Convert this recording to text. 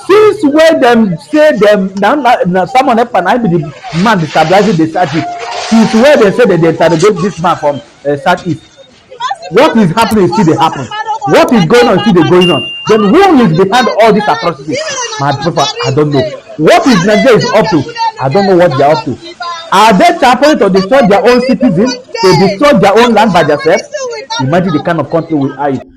Since wey dem say dem na Simon Ekpa na im be the man destabilizing the southeast, since wey dem say dem dey interrogate this man from southeast, what is happening still dey happen, what is going on still dey going on. Then who is behind all these atrocities? My people, I don't know what is Nigeria is up to. I don't know what they are up to. Are they championing to destroy their own citizens, to destroy their own land by themselves? Imagine the kind of country we are in.